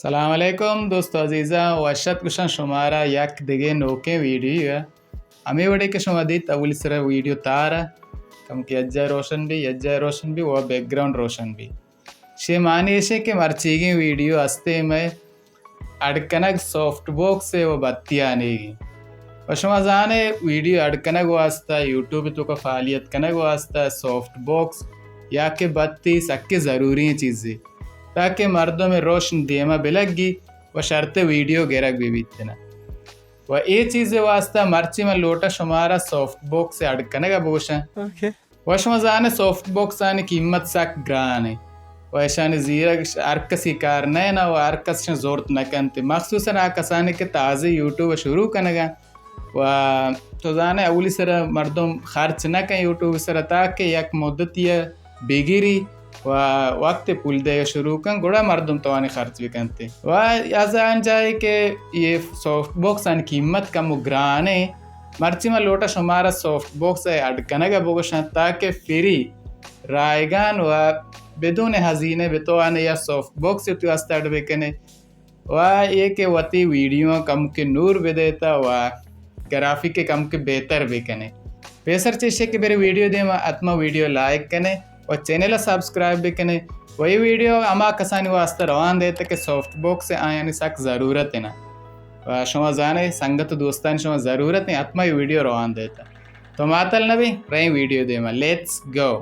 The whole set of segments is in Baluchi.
سلام علیکم دوست عزیزاں، وش ات گوشاں شمارا یک دگہ نوکیں ویڈیو ءَ۔ ہمے وڑے کہ شما دیت اولی سرا ویڈیو تار ءَ کم کہ یک جاہ روشن بی، یک جاہ روشن بی و بیک گراؤنڈ روشن بی۔ شے معنی ایشے کہ مرچیگیں ویڈیو ہستے مئے اڈ کنگ سافٹ باکس ءَ و بتی آنیگی۔ و شما زانے ویڈیو اڈ کنگ واسطہ، یوٹیوب توکا فعالیت کنگ واسطہ سافٹ باکس یا کہ بتی سکے ضروری چیزے، تاکہ مردم روشن دیما بلگی و شرط ویڈیو گرگ بی بیتنا۔ و اے چیز واسطہ مرچی من لوٹا شمارا سافٹ باکس اڈ کنگا بگوشاں۔ اوکے۔ و شما زانے سافٹ باکس آنی قیمت سک گران ہے و اشانی زیرگ ہر کسی کار نہ نا و ہر کس اشان زورت نہ کنتے، مخصوصاً آ کسانی کہ تازہ یوٹیوب شروع کنگا۔ و تو زانے اولی سرا مردم خرچ نہ کن یوٹیوب سرا، تاکہ یک مدتی بگیری و وقت پول دیگ شروع کن، گڑا مردم توانی خرچ بکنتے۔ و از آن جائے کہ یہ سافٹ باکس آنی قیمت کم و گران ہے، مرچی من لوٹا شمارا سافٹ باکس ءَ اڈ کنگ ءَ بگوشاں، تاکہ فری، رائگان و بدون ہزینہ بتوانے یا سافٹ باکس تو است اڈ بکنے و یہ کہ وتی ویڈیو کم کے نور بدیتا و گرافک کم کے بہتر بکنے۔ پیسر چیشے کہ میرے ویڈیو دیما حتما ویڈیو لائک کنے و چینل سبسکرائب بکنے و یہ ویڈیو ہما کسانی واسطہ روان دیتا کہ سافٹ باکس آیانی سک ضرورت ہے نا۔ و شما زانے سنگت و دوستان شما ضرورت ہے، حتما یہ ویڈیو روان دیتا۔ تو ماتل نبی، رہیں ویڈیو دیما۔ Let's go.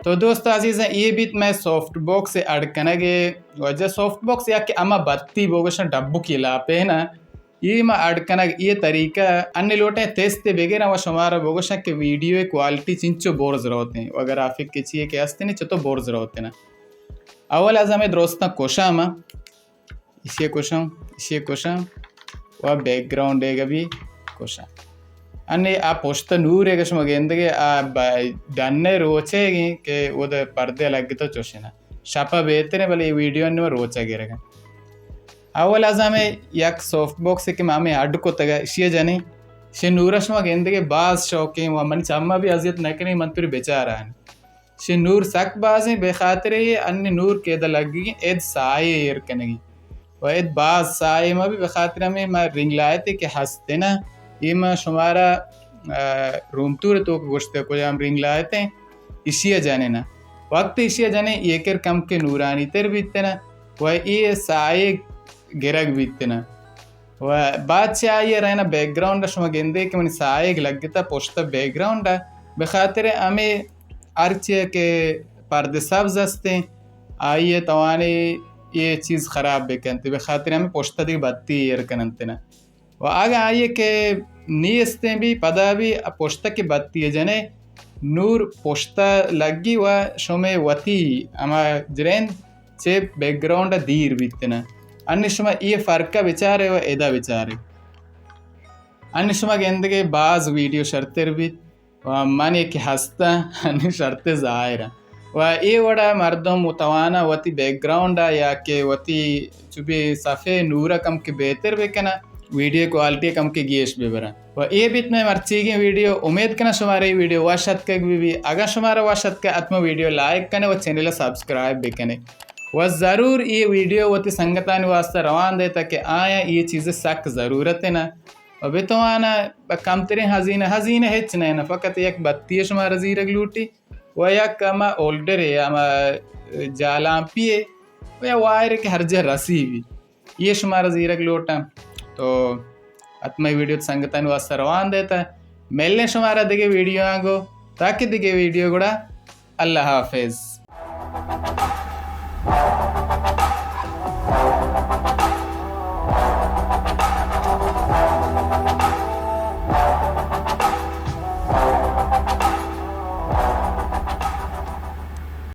تو دوست عزیزاں، اے بیت مئے سافٹ باکس ءِ اڈ کنگ ءِ وجہ۔ سافٹ باکس یا کہ ہما بتی بوگشاں ڈبکی لاپے نا، اے ما اڈ کنگ اے طریقہ۔ انی لوٹیں تستے بگراں و شمارا بوگشاں کہ ویڈیو ءِ کوالٹی چنچو برز روتیں و گرافک کہ چیے کہ ہستیں چتو برز روتیں۔ اول از ہمے درستاں کشاں ما ایشی ءَ کشاں، ایشی ءَ کشاں و بیک گراؤنڈ ءَ بھی کشاں۔ انی آ پشت نور ءَ کہ شما گندگے آ ب-، ڈن ءَ روچے گی کہ اود پردے لگتو چوشنا۔ شپا بہتریں، بلے اے ویڈیو انی ما روچا گرگا۔ اول از ہمے یک سافٹ باکس کہ ما ہمے اڈ کتگا، ایشی ءَ جنیں۔ شے نورا شما گندگے باز شوقیں و من چما بھی اذیت نہ کنی، من توری بچارانی۔ شے نور سک بازیں، بے خاطر اے انی نور کہ ادا لگگی اید سائے ایر کنگی و اید باز سائے ما بھی، بے خاطر ہمیں ما رنگ لائتے کہ ہستے نا، اے ما شمارا، آ، روم ٹور تو کہ گوشتے کجام رنگ لائتے، ایشی ءَ جنے نا۔ وقت ایشی ءَ جنے، ایکر کم کہ نورانی تر بیتے نا و اے سائے گرگ بیتے نا۔ و بعد چہ آئی ءَ رہنا بیک گراؤنڈ ءَ شما گندے کہ منی ساہگ لگتا پشت بیک گراؤنڈ ءَ، بخاطر ہمے ہرچی کہ پردے سبز ہستیں، آئی ءَ توانے اے چیز خراب بکنت، بخاطر ہمے پشت دیگہ بتی ایر کننت نا۔ و اگاں آئی ءَ کہ نیستیں بھی، پدا بھی پشت کہ بتی جنے، نور پشت لگی و شمے وتی ہما جرند چہ بیک گراؤنڈ ءَ دیر بیت نا۔ انی شما اے فرق ءَ بچارے و ادا بچارے۔ انی شما گندگے باز ویڈیو شرتر بیت و من کہ ہستاں انی شرتر ظاہر ایں۔ و اے وڑا مردم و توانا وتی بیک گراؤنڈ ءَ یا کہ وتی چوبی صفحے نور ءَ کم کہ بہتر بکناں، ویڈیو کوالٹی کم کہ گیش ببراں۔ و اے بیت مئے مرچیگیں ویڈیو۔ امید کناں شمارا اے ویڈیو وش اتکگ بہ بی۔ اگاں شمارا وش اتکگ، حتما ویڈیو لائک کنے و چینل ءَ سبسکرائب بکنے۔ و ضرور اے ویڈیو وتی سنگتانی واسطہ روان دے تاکہ آیاں اے چیز سک ضرورت ہے نا۔ و بتوانا بہ کمتریں ہزینہ، ہزینہ ہچ نہ نا، فقط یک بتی شمارا زیرگ لوٹی و یک ہما ہولڈر ہے، ہما جالانپی ہے، و یا وائر کہ ہر جا رسی بی۔ اے شمارا زیرگ لوٹاں۔ تو حتما اے ویڈیو سنگتانی واسطہ روان دیتا۔ ملیں شمارا دگہ ویڈیو آنگو، تاکہ دگہ ویڈیو گڑا۔ اللہ حافظ۔